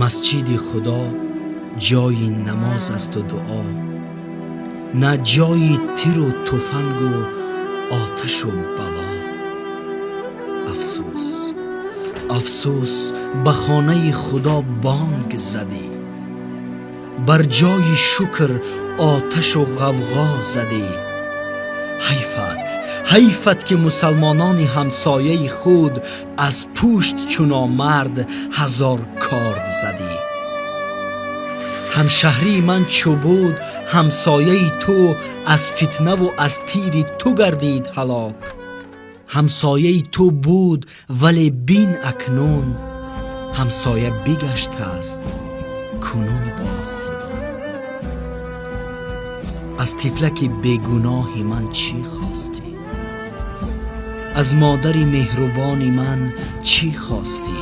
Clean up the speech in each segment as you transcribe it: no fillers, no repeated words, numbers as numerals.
Масҷиди Худо ҷои намоз асту дуо, на ҷои тиру туфангу оташу бало. Афсӯс, афсӯс, ба хонаи Худо бонг задӣ, бар ҷои шукр оташу ғавғо задӣ. Ҳайфат, ҳайфат, ки мусалмонони ҳамсояи худ аз пушт чу номард ҳазор корд задӣ. Ҳамшаҳрии ман чу буд ҳамсояи ту, аз фитнаву аз тири ту гардид ҳалок. Ҳамсояи ту буд, вале бин акнун, ҳамсоя бигаштааст кунун бо Худо. Аз тифлаки бегуноҳи ман чӣ хостӣ? Аз модари меҳрубони ман чӣ хостӣ?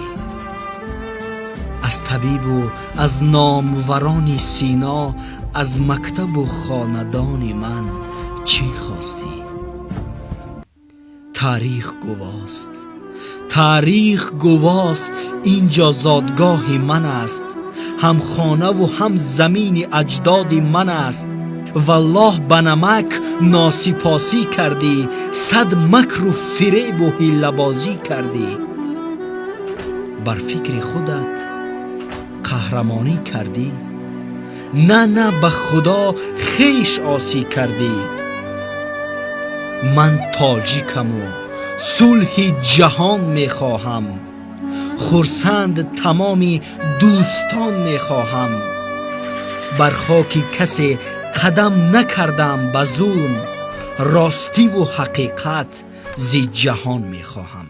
Аз табибу аз номварони Сино, аз мактабу хонадони ман чӣ хостӣ? Таърих гувост, таърих гувост, ин ҷо зодгоҳи ман аст, ҳам хонаву ҳам замини аҷдоди ман аст. Валлоҳ, ба намак носипосӣ кардӣ, сад макру фиребу ҳиллабозӣ кардӣ. Бар фикри худат қаҳрамонӣ кардӣ, на, на, ба Худо хеш осӣ кардӣ. Ман тоҷикаму сулҳи ҷаҳон мехоҳам, хурсанд тамоми дӯстон мехоҳам. Бар хоки касе қадам накардам ба зулм, ростиву ҳақиқат зи ҷаҳон мехоҳам.